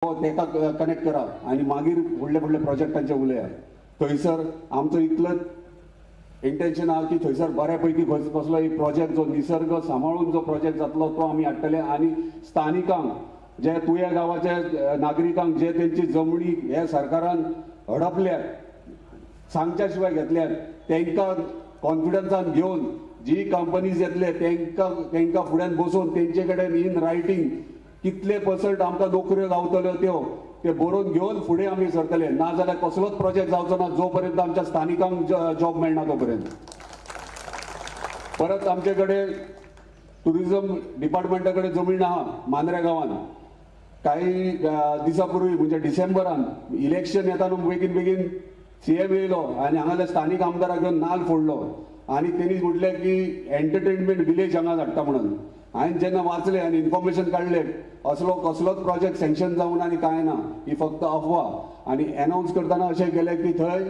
तेका कनेक्ट करा आनी मागीर व्हडले व्हडले प्रोजेक्टांचे उलया. थंयसर आमचो इतलोच इंटेन्शन आहा की थंयसर बऱ्या पैकी कसलो एक प्रोजेक्ट जो निसर्ग सांबाळून जो प्रोजेक्ट जातलो तो आमी हाडटले आनी स्थानिकांक जे तुया गांवाच्या नागरिकांक जे तेंची जमणी हे सरकारान हडपल्यात, सांगच्या शिवाय घेतल्यात, तांकां कॉन्फिडन्सान घेवन जी कंपनीज येतले तांकां तांकां फुड्यान बसोवन तेंचे कडेन इन रायटींग कितले पर्संट आमकां नोकऱ्यो गावतल्यो त्यो ते बरोवन घेवन फुडें आमी सरतले. ना जाल्यार कसलोच प्रोजेक्ट जावचो ना जो पर्यंत आमच्या स्थानिकांक जॉब मेळना तो पर्यंत. परत आमचे कडेन टुरिझम डिपार्टमेंटा कडेन जमीन आहा मांद्र्या गांवांत. काही दिसां पूर्वी म्हणजे डिसेंबरान इलेक्शन येता न्हू, बेगीन बेगीन सीएम येयलो आनी हांगासरल्या स्थानीक आमदाराक घेवन नाल फोडलो आनी तेणी म्हटलें की एंटरटेनमेंट विलेज हांगा धाडटा म्हणून. हांवें जेन्ना वाचलें आनी इन्फॉर्मेशन काडलें, असलो कसलोच प्रोजेक्ट सँक्शन जावना आनी कांय ना, ही फक्त अफवा. आनी एनावन्स करतना अशें केलें की थंय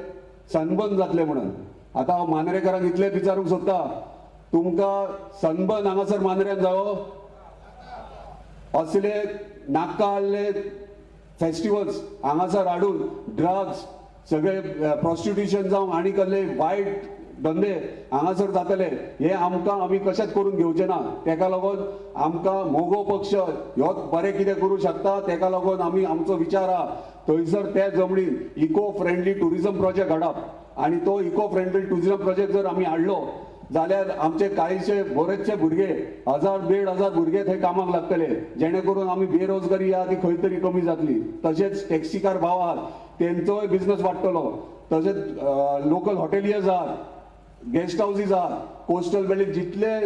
सनबर्न जातलें म्हणून. आतां हांव मांद्रेकारांक इतलें विचारूंक सोदता, तुमकां सनबर्न हांगासर मांद्र्यान जावो? असले नाका आहले फेस्टिवल्स हांगासर हाडून ड्रग्स सगळे प्रोस्टिट्युशन जावं आनी कसले वायट धंदे हांगासर जातले, हे आमकां आमी कशेंच करून घेवचे ना. तेका लागून आमकां मगो पक्ष ह्यो बरें कितें करूं शकता. तेका लागून आमी आमचो विचार आहा थंयसर त्या जमनीन इको फ्रेंडली टुरिझम प्रोजेक्ट हाडप आनी तो इको फ्रेंडली टुरिझम प्रोजेक्ट जर आमी हाडलो जाल्यार आमचे कांयशे बरेचशे भुरगे, 1000 1500 भुरगे थंय कामाक लागतले, जेणे करून आमी बेरोजगारी आहा ती खंय तरी कमी जातली. तशेंच टॅक्सीकार भाव आहात तेंचोय बिजनस वाडटलो. तशेंच लोकल हॉटेलियर्स आहात, गेस्ट हावजीस आहात, कोस्टल बेल्ट जितले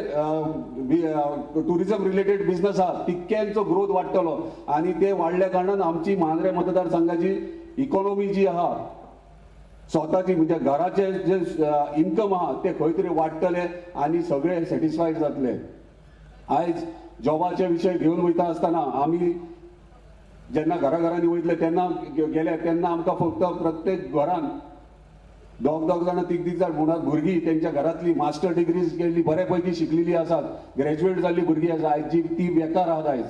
टुरिझम रिलेटेड बिजनस आहात तितक्यांचो ग्रोथ वाडटलो आनी ते वाडल्या कारणान आमची मांद्रे मतदारसंघाची इकॉनॉमी जी आहा, स्वताची म्हणजे घराचे जे इन्कम आहा ते खंय तरी वाडटले आनी सगळे सॅटिस्फायड जातले. आयज जॉबाचे विशय घेवन वयता आसतना आमी जेन्ना घरा घरांनी वयतले तेन्ना गेले तेन्ना आमकां फक्त प्रत्येक घरान दोग दोग जाणां, तीग तीग जाण म्हणून भुरगीं तेंच्या घरांतली मास्टर डिग्रीज केल्ली, बरे पैकी शिकलेली आसात, ग्रॅज्युएट जाल्ली भुरगीं आसा आयज जी ती बेकार आहात आयज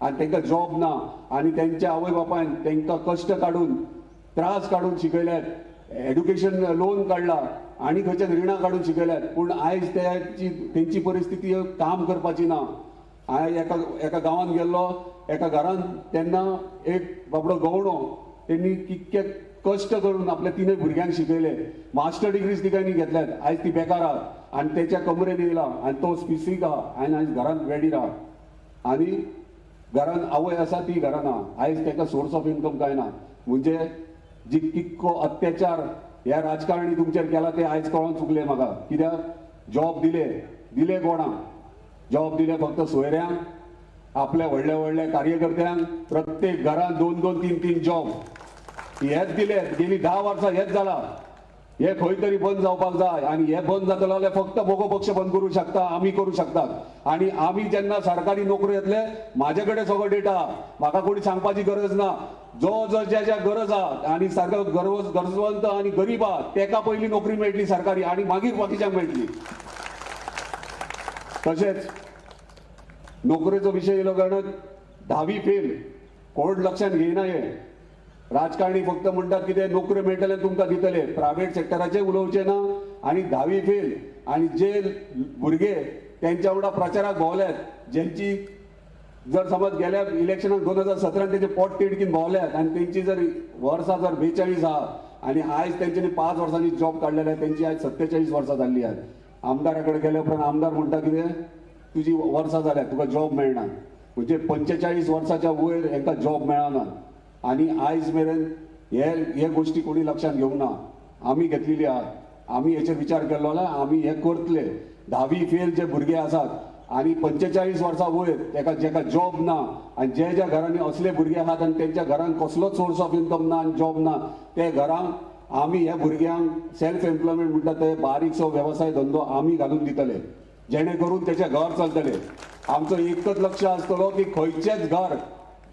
आनी तांकां जॉब ना आनी तेंच्या आवय बापायन तांकां कश्ट काडून त्रास काडून शिकयल्यात, एड्युकेशन लोन काडला आनी खंयच्यान रिणां काडून शिकयल्यात, पूण आयज तेची तेंची परिस्थिती काम करपाची ना. हांवें एका एका गांवांत गेल्लो, एका घरान, तेन्ना एक बाबडो गवणो, तेणी कितके कश्ट करून आपल्या तिनूय भुरग्यांक शिकयले, मास्टर डिग्रीज तिगांनी घेतल्यात, आयज ती बेकार आहात आनी तेच्या कमरेन येयला आनी तो स्पिसिफीक आहा आनी आयज घरांत बेडीर आहा आनी घरान आवय आसा ती घरान आहा. आयज ताका सोर्स ऑफ इन्कम कांय ना. म्हणजे जी कितको अत्याचार ह्या राजकारणी तुमचेर केला ते आयज कळोन चुकले म्हाका. कित्याक जॉब दिले, दिले कोणाक? जॉब दिले फक्त सोयऱ्यांक, आपल्या व्हडल्या व्हडल्या कार्यकर्त्यांक. प्रत्येक घरान दोन दोन तीन तीन जॉब हेच दिले. गेली 10 वर्सां हेच जाला. हे खंय तरी बंद जावपाक जाय आनी हे बंद जातलो जाल्यार फक्त मगो पक्ष बंद करूं शकता, आमी करूं शकतात. आनी आमी जेन्ना सरकारी नोकऱ्यो येतले, म्हाजे कडेन सगळो डेटा, म्हाका कोणी सांगपाची गरज ना. जो जो ज्या ज्या गरज आहा आनी सारको गरज गरजवंत आनी गरीब आहा तेका पयली नोकरी मेळटली सरकारी आनी मागीर बाकीच्यांक मेळटली. तशेंच नोकरेचो विशय येयलो कारणान 10वी फेल कोण लक्षात घेयना. हे राजकारणी फक्त म्हणटात कितें नोकऱ्यो मेळटले तुमकां दितले, प्रायवेट सेक्टराचे उलोवचे ना. आनी 10वी फेल आनी जे भुरगे तेंच्या वांगडा प्रचाराक भोंवल्यात, जेंची जर समज गेल्या इलेक्शनाक 2017 तेंचे पोट तिडकीन भोंवल्यात आनी तेंची जर वर्सां जर 42 आहा आनी आयज तेंच्यांनी 5 वर्सांनी जॉब काडलेले, तेंची आयज 47 वर्सां जाल्ली आहात. आमदारा कडेन गेल्या उपरांत आमदार म्हणटा कितें, तुजी वर्सां जाल्यात, तुका जॉब मेळना. म्हणजे 45 वर्साच्या वयर हेंकां जॉब मेळना आनी आयज मेरेन हे हे गोश्टी कोणी लक्षांत घेवंक ना. आमी घेतलेली आहात, आमी हेचेर विचार केल्लो ना, आमी हे करतले. 10वी फेल जे भुरगे आसात आनी 45 वर्सां वयर तेका जेका जॉब ना आनी जे ज्या घरांनी असले भुरगे आहात आनी तेंच्या घरान कसलोच सोर्स ऑफ इन्कम ना आनी जॉब ना, ते घरांक आमी ह्या भुरग्यांक सेल्फ एम्प्लॉयमेंट म्हणटा ते बारीकसो वेवसाय धंदो आमी घालून दितले, जेणे करून तेचें घर चलतलें. आमचो एकच लक्ष आसतलो की खंयचेच घर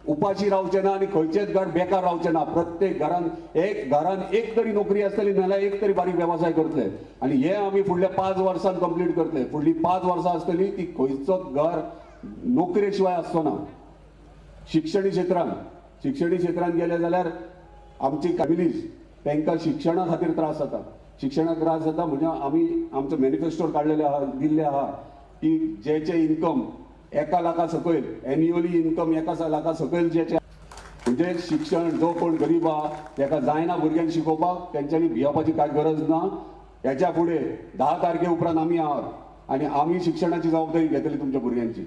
उपाशी रावचें ना आनी खंयचेच घर बेकार रावचें ना. प्रत्येक घरान एक घरान एक तरी नोकरी आसतली, नाजाल्यार एक तरी बारीक वेवसाय करतले आनी हे आमी फुडल्या 5 वर्सांत कंप्लीट करतले. फुडली 5 वर्सां आसतली ती खंयचोच घर नोकरे शिवाय आसचो ना. शिक्षणी क्षेत्रान शिक्षणीक क्षेत्रांत गेले जाल्यार आमची फॅमिलीज तांकां शिक्षणा खातीर त्रास जाता, शिक्षणाक त्रास जाता. म्हणजे आमी आमचो मॅनिफेस्टोर काडलेले आहा, दिल्ले आहा की जेचे इन्कम 1 लाखा सकयल, एन्युअली इन्कम 1 लाखा सकयल जेचे, म्हणजे शिक्षण जो कोण गरीब आहा ताका जायना भुरग्यांक शिकोवपाक, तेंच्यांनी भियोवपाची कांय गरज ना. हेच्या फुडें 10 तारखे उपरांत आमी आहात आनी आमी शिक्षणाची जबाबदारी घेतली तुमच्या भुरग्यांची.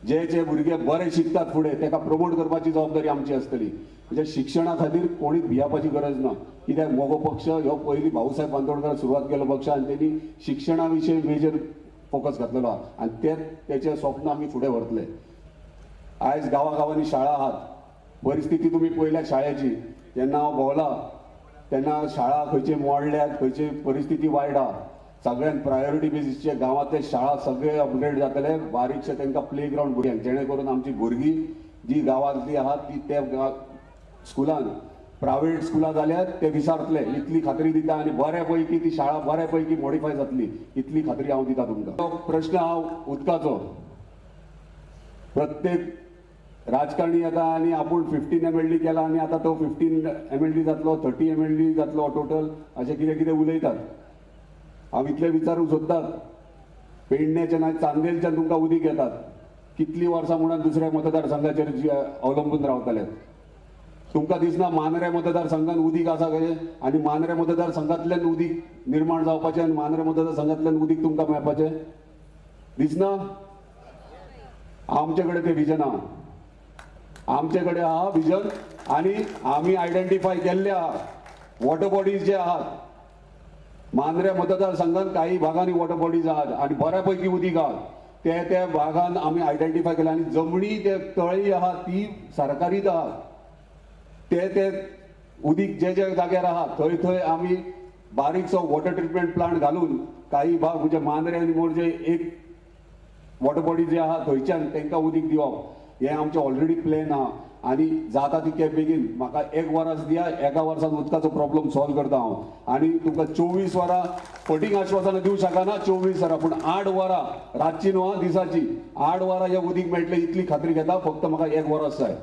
जे जे भुरगे बरे शिकतात फुडें ताका प्रमोट करपाची जबाबदारी आमची आसतली. म्हणजे शिक्षणा खातीर कोणीच भियापाची गरज ना. कित्याक मगो पक्ष ह्यो पयलीं भाऊसाहेब बांदोडकर सुरवात केलो पक्ष आनी तेणी शिक्षणा विशयी मेजर फोकस घातलेलो आहा आनी ते तेचें स्वप्न आमी फुडें व्हरतले. आयज गांवागांवांनी शाळा आहात. परिस्थिती तुमी पळयल्या शाळेची. जेन्ना हांव भोंवला तेन्ना शाळा खंयची मोडल्यात, खंयची परिस्थिती वायट आहा. सगळ्यांत प्रायोरिटी बेजीसचे गांवांतले शाळा सगळे अपग्रेड जातले. बारीकशे तांकां प्ले ग्रावंड भुरग्यांक, जेणे करून आमची भुरगीं जी गांवांतली आहात ती त्या स्कुलान, प्रायवेट स्कुलां जाल्यार ते विसारतले इतली खात्री दिता आनी बऱ्या पैकी ती शाळा बऱ्या पैकी मॉडिफाय जातली इतली खात्री हांव दिता तुमकां. प्रश्न हांव उदकाचो. प्रत्येक राजकारणी येता आनी आपूण 15 MLD केला आनी आतां तो 15 MLD जातलो, 30 MLD जातलो टोटल, अशें कितें कितें उलयतात. हांव इतलें विचारूंक सोदतात, पेडण्याच्यान आनी चांदेलच्यान तुमकां उदीक येतात, कितलीं वर्सां म्हणून दुसऱ्या मतदारसंघाचेर अवलंबून रावतले? तुमकां दिसना मांद्रे मतदारसंघान उदीक आसा कशें आनी मांद्रे मतदारसंघांतल्यान उदीक निर्माण जावपाचें आनी मांद्रे मतदारसंघांतल्यान उदीक तुमकां मेळपाचें दिसना? आमचे कडेन तें विजन आहा, आमचे कडेन आहा विजन आनी आमी आयडेंटिफाय केल्ले आहा वॉटर बॉडीज जे आहात. मांद्रे मतदारसंघात काही भागांनी वॉटर बॉडीज आहात आनी बऱ्या पैकी उदीक आहात, ते त्या भागान आमी आयडेंटिफाय केले आनी जमणी ते तळी आहात ती सरकारीच आहात. ते ते उदीक जे जे जाग्यार आहा थंय थंय आमी बारीकसो वॉटर ट्रिटमेंट प्लांट घालून काही भाग म्हणजे मांद्रे आनी मोरजे एक वॉटर बॉडी जे आहा थंयच्यान तांकां उदीक दिवप हें आमचें ऑलरेडी प्लॅन आहा. आनी जाता तितके बेगीन म्हाका 1 वरस दिया, 1 वर्सान उदकाचो प्रॉब्लम सॉल्व करता हांव. आनी तुमकां 24 वरां फटींग आश्वासनां दिवंक शकना, 24 वरां पूण 8 वरां रातची न्हू दिसाची 8 वरां हें उदीक मेळटलें इतली खात्री घेता. फक्त म्हाका 1 वरस जाय.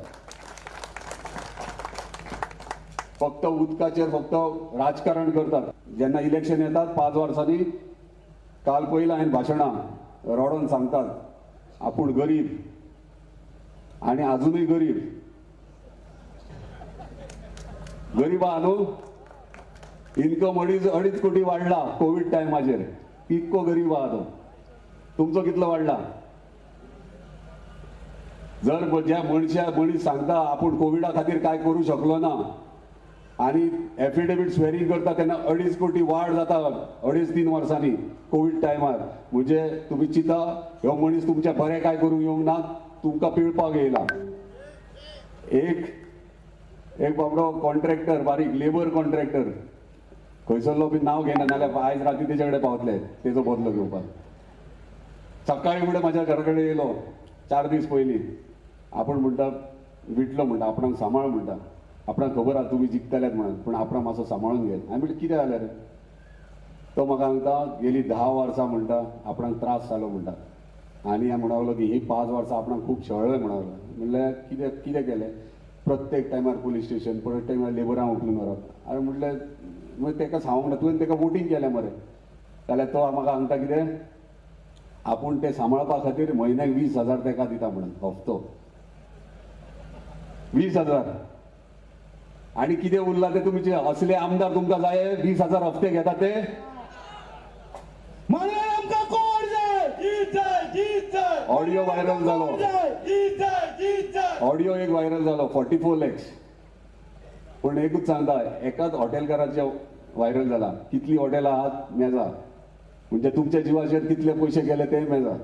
फक्त उदकाचेर फक्त राजकारण करतात. जेन्ना इलेक्शन येतात 5 वर्सांनी, काल पयलीं हांवें भाशणां रडोन सांगतात आपूण गरीब आनी आजुनूय गरीब. गरीब आहा न्हू, इन्कम 2.5 कोटी वाडला कोवीड टायमाचेर, इतको गरीब आहा तो. तुमचो कितलो वाडला? जर ज्या मनशा मनीस सांगता आपूण कोविडा खातीर कांय करूं शकलो ना आनी एफिडेवीट स्वेरींग करता तेन्ना 2.5 कोटी वाड जाता 2.5-3 वर्सांनी कोवीड टायमार. म्हणजे तुमी चिंता ह्यो मनीस तुमच्या बरें कांय करूंक येवंक ना, तुमकां पिळपाक येयला. एक एक बाबडो कॉन्ट्रॅक्टर, बारीक लेबर कॉन्ट्रॅक्टर, खंयसरलो बी नांव घेयना नाल्यार आयज राती तेजे कडेन पावतले तेजो बदलो घेवपाक. सकाळी फुडें म्हाज्या घरा कडेन येयलो 4 दीस पयलीं. आपूण म्हणटा विटलो म्हणटा, आपणाक सांबाळ म्हणटा, आपणाक खबर आहा तुमी जिखतल्यात म्हणून, पूण आपणाक मातसो सांबाळून घे. हांवें म्हणलें कितें जालें रे? तो म्हाका सांगता गेली 10 वर्सां म्हणटा आपणाक त्रास जालो म्हणटा. आनी हांवें म्हणलो की ही 5 वर्सां आपणाक खूब छळ्ळें म्हणलो. म्हणल्यार कितें कितें केलें? प्रत्येक टायमार पुलीस स्टेशन, प्रत्येक टायमार लेबरांक उखलून व्हरप. हांवें म्हणलें मागीर ताका सांगूंक ना, तुवें ताका वोटींग केलें मरे. जाल्यार तो म्हाका सांगता कितें, आपूण तें सांबाळपा खातीर म्हयन्याक 20,000 ताका दिता म्हणून, हप्तो 20,000. आनी कितें उरलां तें तुमचे असले आमदार तुमकां जाय 20,000 हप्ते घेता ते? ऑडियो व्हायरल जालो, ऑडियो एक व्हायरल जालो 44 lakhs. पूण एकूच सांगता, एकाच हॉटेलकाराचें व्हायरल जाला. कितली हॉटेलां आहात मेजा, म्हणजे तुमच्या जिवाचेर कितले पयशे गेले ते मेजा.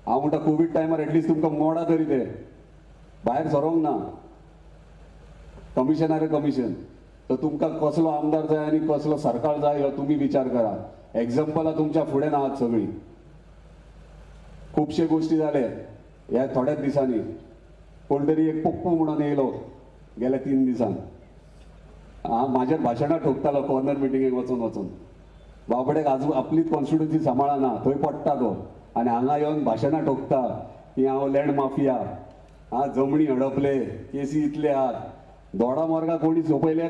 हांव म्हणटा कोवीड टायमार एटलिस्ट तुमकां मोडा तरी ते भायर सरोंक ना, कमिशनार कमिशन. तर तुमकां कसलो आमदार जाय आनी कसलो सरकार जाय हो तुमी विचार करा. एग्जाम्पलां तुमच्या फुडें आहात सगळीं. खुबशे गोश्टी जाले ह्या थोड्याच दिसांनी. कोण तरी एक पप्पू म्हणून येयलो गेल्या 3 दिसान, म्हाजेर भाशणां ठोकतालो कॉर्नर मिटिंगेक वचून वचून. बाबड्याक आजून आपलीच कॉन्स्टिट्युन्सी सांबाळना, थंय पडटा तो आनी हांगा येवन भाशणां ठोकता की हांव लँड माफिया, हा जमणी हडपले, केसी इतले आहात. दोडा मार्गा कोणी सोंपयल्यात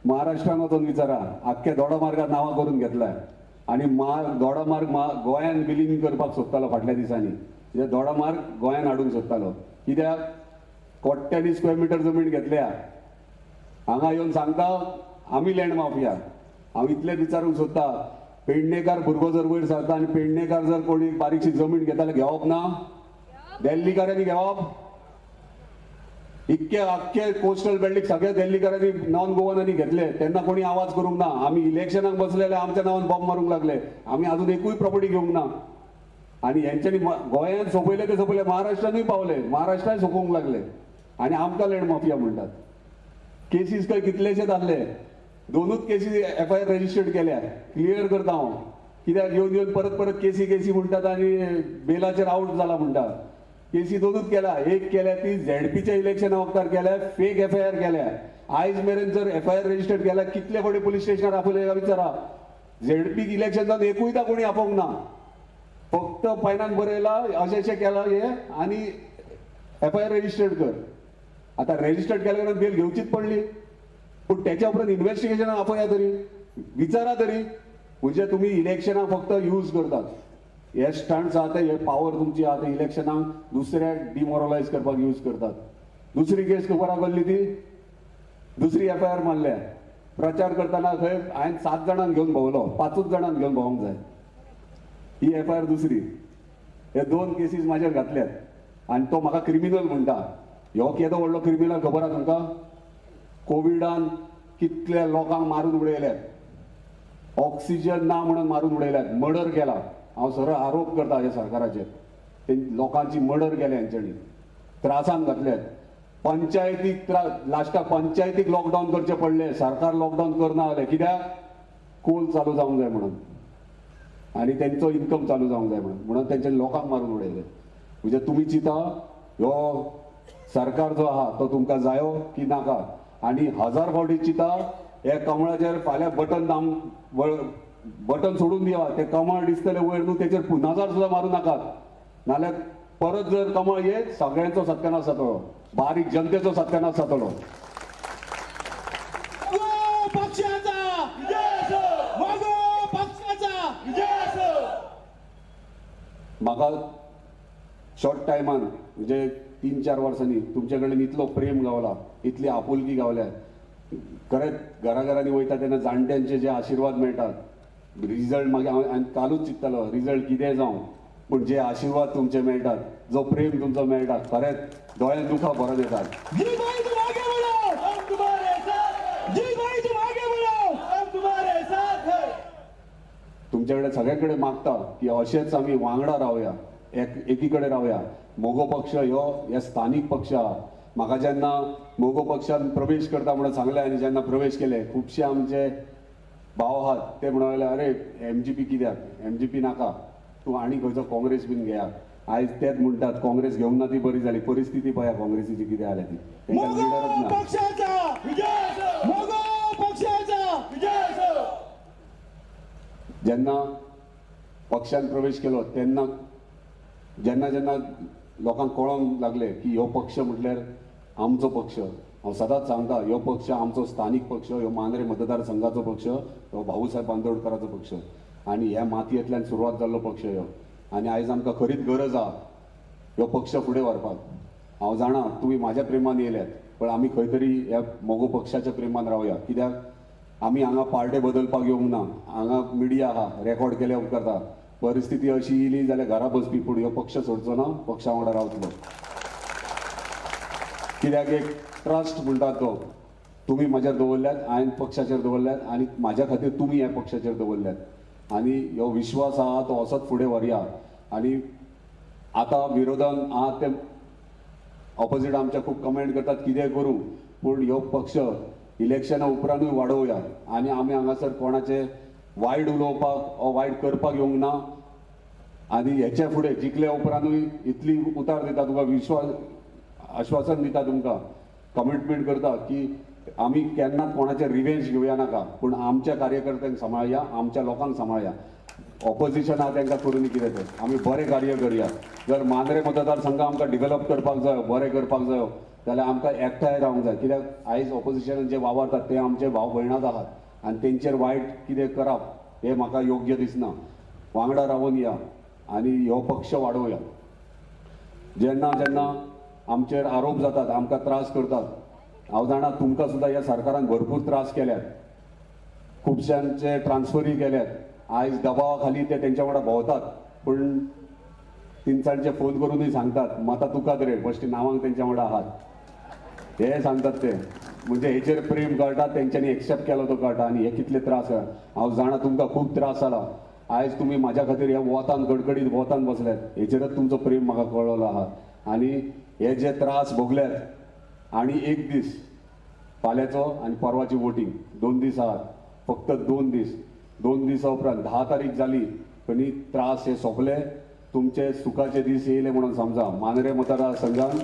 महाराष्ट्रान वचून विचारा, आख्ख्या दोडा मार्गार नांवां करून घेतलाय आनी दोडा मार्ग गोंयान बिलीन करपाक सोदतालो फाटल्या दिसांनी. म्हणजे दोडा मार्ग गोंयान हाडूंक सोदतालो, कित्याक कोट्यांनी स्क्वेअर मिटर जमीन घेतल्या. हांगा येवन सांगता आमी लँड माफिया. हांव इतलें विचारूंक सोदता, पेडणेकार भुरगो जर वयर सरता आनी पेडणेकार जर कोणी बारीकशी जमीन घेता जाल्यार घेवप ना? दिल्लीकारांनी घेवप? इतके आख्खे कोस्टल बेल्टीक सगळ्या दिल्लीकारांनी नॉन गोवनांनी घेतले, तेन्ना कोणी आवाज करूंक ना. आमी इलेक्शनाक बसलेले आमच्या नांवान बॉम्ब मारूंक लागले, आमी अजून एकूय प्रॉपर्टी घेवंक ना. आनी हेंच्यांनी गोंयांत सोंपयले ते सोंपयले, महाराष्ट्रानूय पावले, महाराष्ट्रान सोंपोवंक लागले आनी आमकां लँड माफिया म्हणटात. केसीस खंय कितलेशेच आसले, दोनूच केसी एफआयआर रजिस्टर्ड केल्या, क्लियर करता हांव. कित्याक येवन येवन परत परत केसी केसी म्हणटात आनी बेलाचेर आवट जाला म्हणटा. केसी दोनूच केल्या, एक केल्या ती झेडपीच्या इलेक्शना वखदार केल्या, फेक एफआयआर केल्या. आयज मेरेन जर एफआयआर रजिस्टर्ड केल्या कितले फावटी पुलीस स्टेशनार आपयले काय विचारा. झेडपी इलेक्शन जावन एकूयदा कोणी आपोवंक ना, फक्त पायनान बरयला अशें अशें केलां हें आनी एफआयआर रजिस्टर्ड कर. आतां रजिस्टर्ड केल्या कारणान बेल घेवचीच पडली, पूण त्याच्या उपरांत इन्व्हेस्टिगेशनाक आपया तरी, विचारा तरी. म्हणजे तुमी इलेक्शनाक फक्त यूज करतात हे स्टंट्स आहा ते, हे पावर तुमची आहा ते इलेक्शनाक दुसऱ्याक डिमोरलायज करपाक यूज करतात. दुसरी केस खबर आसली ती, दुसरी एफआयआर मारल्या. प्रचार करतना खंय हांवें 7 जाणांक घेवन भोंवलो, 5 जाणांक घेवन भोंवंक जाय. ही एफआयआर दुसरी. हे 2 केसीस म्हाजेर घातल्यात आनी तो म्हाका क्रिमिनल म्हणटा. ह्यो केदो व्हडलो क्रिमिनल खबर आहा तुमकां? कोविडान कितल्या लोकांक मारून उडयल्यात, ऑक्सिजन ना म्हणून मारून उडयल्यात, मर्डर केला. हांव सरळ आरोप करता ह्या सरकाराचेर, ते लोकांची मर्डर केल्या हेंच्यांनी, त्रासान घातल्यात. पंचायतीक लास्टाक पंचायतीक लॉकडावन करचें पडलें, सरकार लॉकडावन करना जालें. कित्याक? कोल चालू जावंक जाय म्हणून आनी तेंचो इन्कम चालू जावंक जाय म्हणून, म्हणून तेंच्या लोकांक मारून उडयले. म्हणजे तुमी चिंता ह्यो सरकार जो आहा तो तुमकां जायो की नाका. आनी 1000 फावटी चिंता हे कमळाचेर फाल्यां बटन बटन सोडून दिया, ते कमळ दिसतले वयर न्हू तेचेर नजर सुद्दां मारूं नाकात, नाल्यार परत जर कमळ येत सगळ्यांचो सत्यानाश जातलो, बारीक जनतेचो सत्यानाश जातलो. म्हाका शॉर्ट टायमान म्हणजे 3-4 वर्सांनी तुमचे कडेन इतलो प्रेम गावला, इतली आपुलकी गावल्या. खरेंच घराघरांनी वयता तेन्ना जाणट्यांचे जे आशिर्वाद मेळटात, रिजल्ट मागीर हांव कालूच चिंततालो रिजल्ट कितें जावं, पूण जे आशिर्वाद तुमचे मेळटात, जो प्रेम तुमचो मेळटा, खरेंच दोळ्यान दुखां भरून येतात. तुमचे कडेन सगळे कडेन मागता की अशेंच आमी वांगडा रावया, एकी कडेन रावया. मगो पक्ष ह्यो ह्या स्थानीक पक्ष आहा. म्हाका जेन्ना मगो पक्षान प्रवेश करता म्हणून सांगलें आनी जेन्ना प्रवेश केले, खुबशे आमचे भाव आहात ते म्हणून लागले, अरे एमजीपी कित्याक, एमजीपी नाका, तूं आनी खंयचो काँग्रेस बीन घेया. आयज तेच म्हणटात काँग्रेस घेवंक ना ती बरी जाली. परिस्थिती पळया काँग्रेसीची कितें जाल्या ती, तांकां लिडरच ना. जेन्ना पक्षान प्रवेश केलो तेन्ना जेन्ना जेन्ना लोकांक कळोंक लागले की ह्यो पक्ष म्हटल्यार आमचो पक्ष. हांव सदांच सांगता ह्यो पक्ष आमचो स्थानीक पक्ष, ह्यो मांद्रे मतदारसंघाचो पक्ष, ह्यो भाऊसाहेब बांदोडकराचो पक्ष आनी ह्या मातयेंतल्यान सुरवात जाल्लो पक्ष ह्यो. आनी आयज आमकां खरीच गरज आहा ह्यो पक्ष फुडें व्हरपाक. हांव जाणा तुमी म्हाज्या प्रेमान येयल्यात, पण आमी खंय तरी ह्या मगो पक्षाच्या प्रेमान रावया. कित्याक आमी हांगा पार्टे बदलपाक येवंक ना, हांगा मिडिया आहा, रेकॉर्ड केल्या उपकारता. परिस्थिती अशी येयली जाल्यार घरा बसपी, पूण ह्यो पक्ष सोडचो ना, पक्षा वांगडा रावतलो. कित्याक एक ट्रस्ट म्हणटा तो तुमी म्हाजेर दवरल्यात, हांवें पक्षाचेर दवरल्यात आनी म्हाज्या खातीर तुमी ह्या पक्षाचेर दवरल्यात आनी ह्यो विश्वास आहा तो असोच फुडें व्हरया. आनी आतां विरोधान आहा ते ऑपोजीट आमच्या खूब कमेंट करतात कितेंय करूं, पूण ह्यो पक्ष इलेक्शना उपरांतूय वाडोवया. आनी आमी हांगासर कोणाचे वायट उलोवपाक ओ वायट करपाक येवंक ना. आनी हेच्या फुडें जिखल्या उपरांतूय इतली उतार दिता तुका, विश्वास आश्वासन दिता तुमकां, कमिटमेंट करता की आमी केन्नाच कोणाचे रिवेंज घेवया नाका, पूण आमच्या कार्यकर्त्यांक सांबाळया, आमच्या लोकांक सांबाळया. ऑपोजिशन आहा तांकां करूं कितें तें, आमी बरें कार्य करया. जर मांद्रे मतदारसंघ आमकां डिवेलप करपाक जायो, बरें करपाक जायो जाल्यार आमकां एकठांय रावंक जाय. कित्याक आयज ऑपोजिशनान जे वावरतात ते आमचे भाव भयणाच आहात आनी तेंचेर वायट कितें करप हें म्हाका योग्य दिसना. वांगडा रावन या आनी हो पक्ष वाडोवया. जेन्ना जेन्ना आमचेर आरोप जातात, आमकां त्रास करतात, हांव जाणा तुमकां सुद्दां ह्या सरकारान भरपूर त्रास केल्यात, खुबश्यांचे ट्रान्सफरूय केल्यात. आयज दबावा खाली ते तेंच्या वांगडा भोंवतात, पूण तिनसांजचे फोन करूनय सांगतात मतां तुकाच रे, बश्टी नांवांक तेंच्या वांगडा आहात हे सांगतात ते. म्हणजे हेचेर प्रेम कळटा, तेंच्यांनी एक्सेप्ट केलो तो कळटा. आनी हे कितले त्रास, हांव जाणा तुमकां खूब त्रास जाला. आयज तुमी म्हाज्या खातीर ह्या वोतान कडकडीत वोतान बसल्यात, हेचेरच तुमचो प्रेम म्हाका कळ्ळलो आहा. आनी हे जे त्रास भोगल्यात, आनी एक दीस फाल्यांचो आनी परवाची वोटींग, 2 दीस आहात, फक्त 2 दीस. 2 दिसा उपरांत 10 तारीख जाली आनी त्रास हे सोंपले, तुमचे सुखाचे दीस येयले म्हणून समजा. मांद्रें मतदारसंघान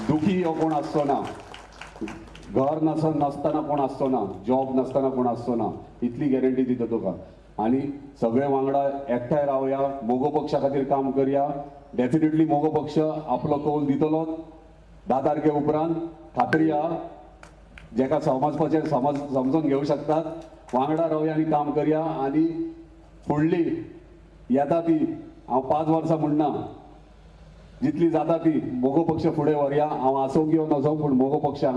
दुखी हो कोण आसचो ना, घर नासतना कोण आसचो ना, जॉब नासतना कोण आसचो ना, इतली गॅरंटी दिता तुका. आनी सगळे वांगडा एकठांय रावया, मगो पक्षा खातीर काम करया. डेफिनेटली मगो पक्ष आपलो कौल दितलो 10 तारखे उपरांत. खात्री आहा, जेका समजपाचें समजून घेवं शकतात. वांगडा रावया आनी काम करया. आनी फुडली येता ती हांव 5 वर्सां म्हणना, जितली जाता ती मगो पक्ष फुडें व्हरया. हांव आसूं किंवा नासूं, पूण मगो पक्ष हांगा